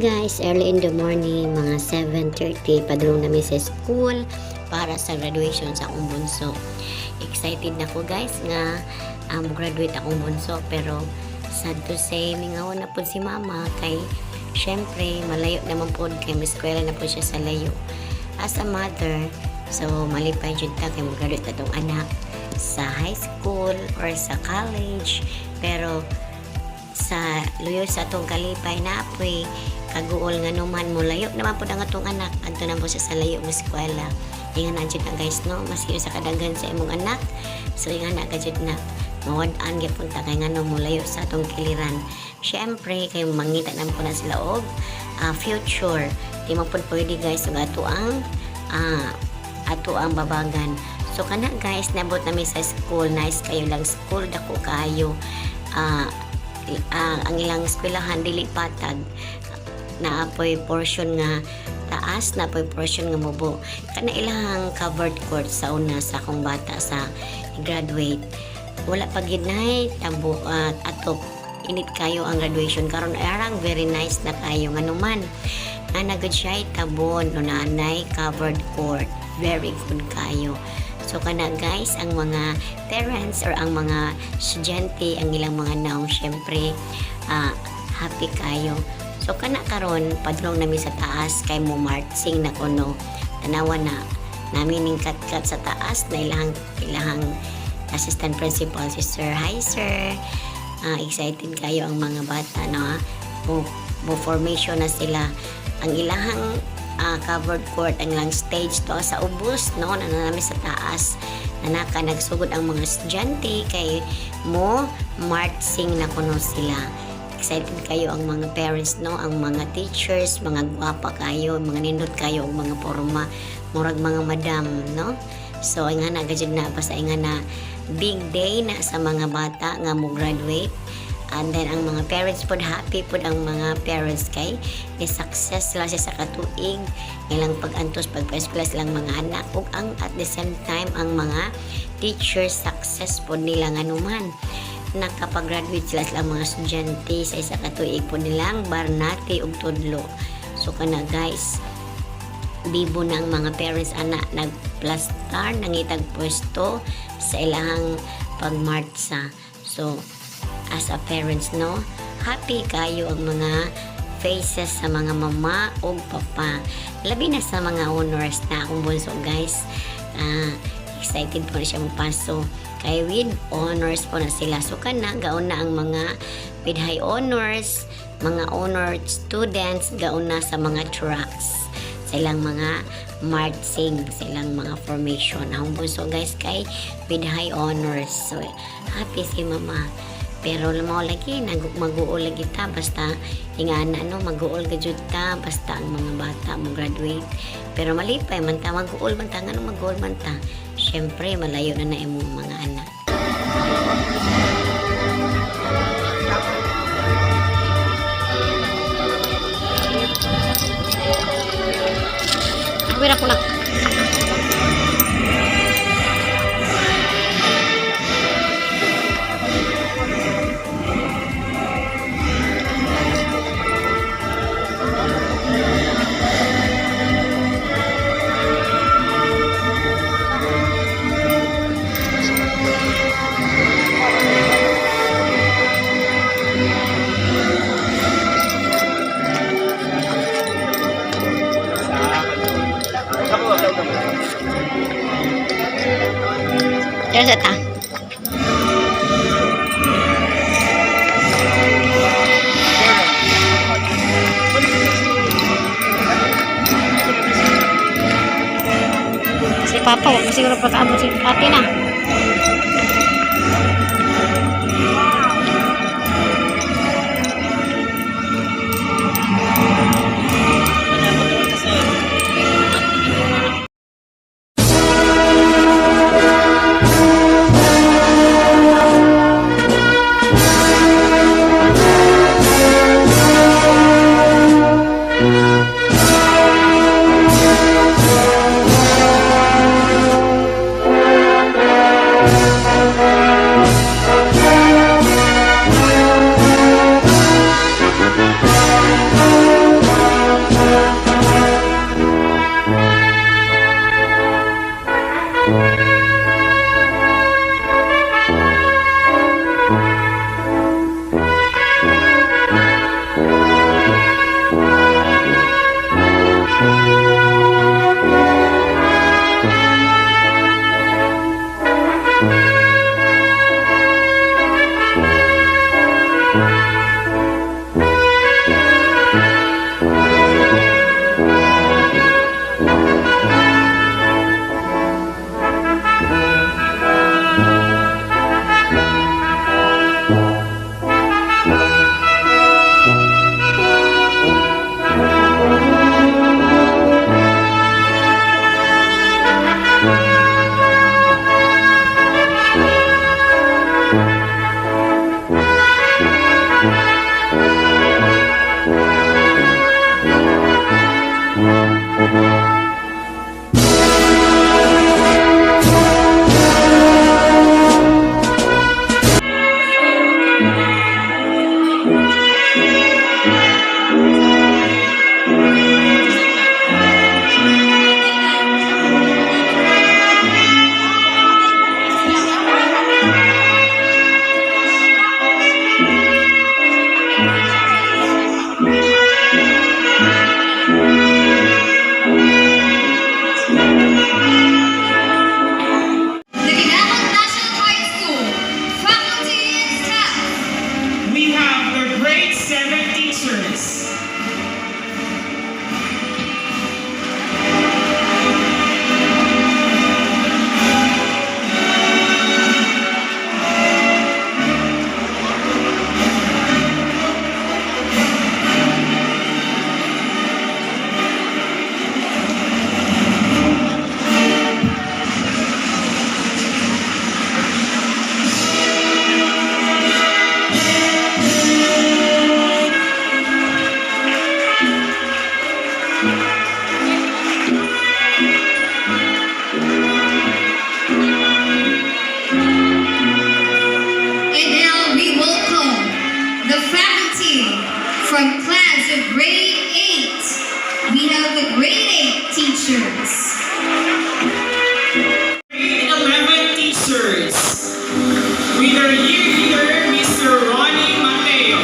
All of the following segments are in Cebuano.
Guys, early in the morning, mga 7:30, padulong namin sa school para sa graduation sa akong bunso. Excited na ko, guys, nga graduate akong bunso, pero sad to say, mingaw na po si mama kay syempre malayo naman po kay may eskwela na po siya sa layo. As a mother, so malipay jud ta kay mo-graduate atong anak sa high school or sa college, pero sa luyo sa atong kalipay na apoy kaguol nga numan mo layo naman po ang atong anak, adto na po siya sa layo nga eskwela. Ingan na jud na, guys, no, maski sa kadaghan sa imong anak, so ingan na ka jud na mawad-an gyapon ta kay ngano mo layo sa atong kiliran. Syempre kay mangita naman po na sila og future. Di man pud pwede, guys, ug ato ang babagan. So kana, guys, nabot nami sa school. Nice kayo lang school, dako kayo. Ang ilang eskwelahan dili patag, naapoy portion nga taas, naapoy portion nga mubo. Kana ilang covered court sa una sa akong bata sa graduate, wala pa gid nay tabo at atop. Init kayo ang graduation. Karon arang very nice na kayo, nganuman na gud siya tabon no, naanay covered court, very good kayo. So kana, guys, ang mga parents or ang mga estudyante, ang ilang mga naong, syempre happy kayo. So kana karon padulong nami sa taas kay mo marching na kuno. Tanawa na namin ning kat-kat sa taas na ilahang assistant principal, si Sir. Hi, sir. Excited kayo ang mga bata, no, ha? Mo formation na sila. Ang ilahang covered court, ang ilang stage to sa ubos, no, na nami sa taas na naka nagsugod ang mga estudyante kay mo marching na kuno sila. Excited kayo ang mga parents, no, ang mga teachers, mga gwapa kayo, mga nindot kayo og mga porma, murag mga madam, no. So ay nga na gajud na, basta ay nga na big day na sa mga bata nga mo graduate. And then ang mga parents pod, happy pod ang mga parents kay ni success sila sa katuig ilang pag-antos pagpa-eskwela silang mga anak, ug ang at the same time ang mga teachers, success pod nila nganuman nakapag-graduate sila silang mga estudyante sa isa ka tuig po nilang barnati ug tudlo. So kana, guys, bibo na ang mga parents ana, nagplastar, nangitag pwesto sa ilang pagmartsa. So as a parents, no, happy kayo ang mga faces sa mga mama ug papa, labi na sa mga honors na akong bunso, guys. Excited po na siya mopaso kay with honors po na sila. So kana gauna ang mga with high honors, mga honored students, gauna sa mga trucks sa ilang mga marching, sa ilang mga formation. Ang bunso, guys, kay with high honors, so happy si mama. Pero mao lagi nag mag-uol lagi ta, basta ingana, no, mag-uol ka jud ta basta ang mga bata mo graduate. Pero malipay man ta, mag-uol man ta. Ngano mag-uol man ta? Syempre malayo na na imong mga anak. Awir ako na. Tara sa ta. Si Papa, wag mo siguro pagkaabot si ate na. The Ginamon National High School, faculty and staff. We have the grade 7 teachers. And now we welcome the faculty from class of grade 8. We have the grade 8 teachers. Grade 11 teachers. With our year leader, Mr. Ronnie Mateo.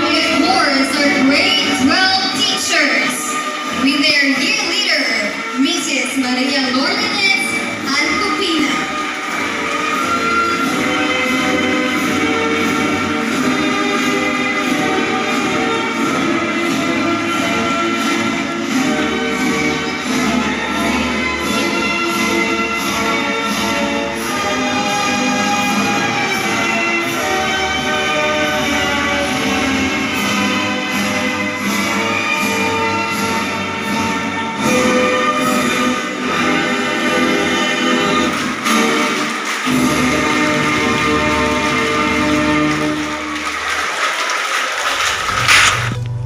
And of course, our grade 12 teachers with their year leader, Mrs. Maria Lourdes Antopina.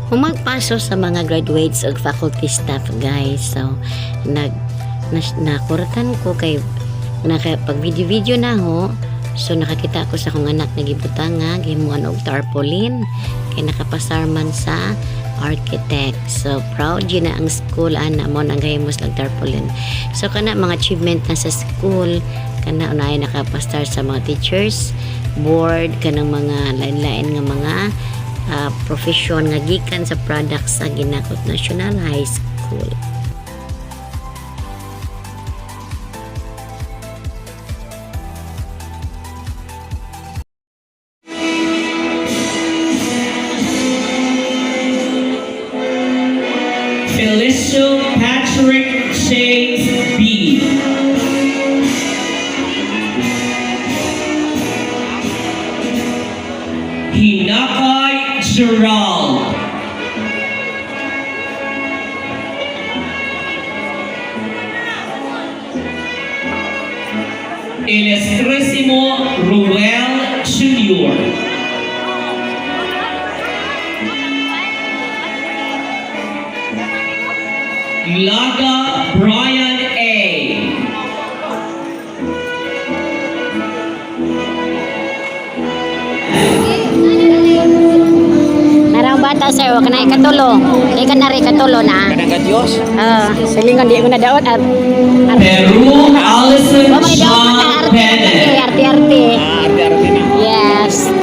Humagpaso sa mga graduates ug faculty staff, guys. So nag nakuratan ko kay nakapag video video na ho. So nakakita ako sa akong anak nga gibutang nga gihimuan og tarpaulin kay nakapasar man sa architect. So proud yun na ang school ana mo nang gahimos lag tarpaulin. So kana mga achievement na sa school kana unay nakapastar sa mga teachers board, kanang mga lain-lain nga mga profession nga gikan sa products sa Ginakot National High School. Felicio Patrick Chase B. Hinakay Gerald. Ilustrísimo Ruel Jr. Laga Brian A. bata, sir, wa kanay katulo. Kay kanari katulo na. Kanang ka Diyos. Ah, silingon di ko na daot at Peru Allison Wa may daot Sean mata arte Bennett. arte arte. Ah, arte-arte na. Yes.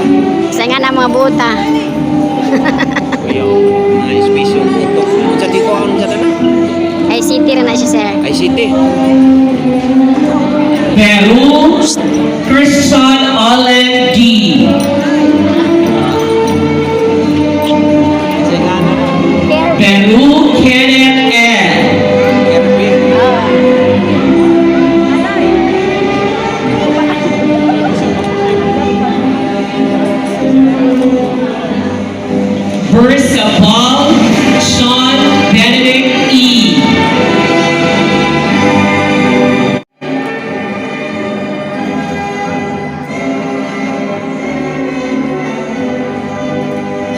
Sa nga na mga buta. Kuya, mga espesyo utok. Unsa di ko ang sa tanan? ICT ra na siya, sir. ICT. Peru Christian Allen D. Sa nga na. Peru Kenneth N. RP. Oh. Bersabal Sean Benedict E.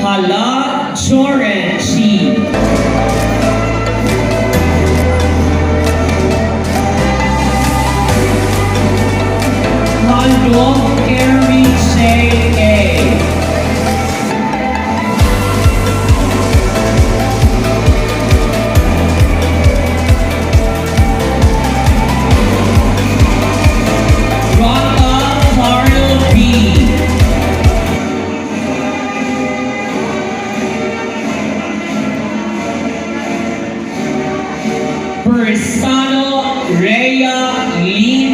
Hala Joren G. Hondo Kerry J. A. Rocca Carlo B. Bersano Rhea Lee.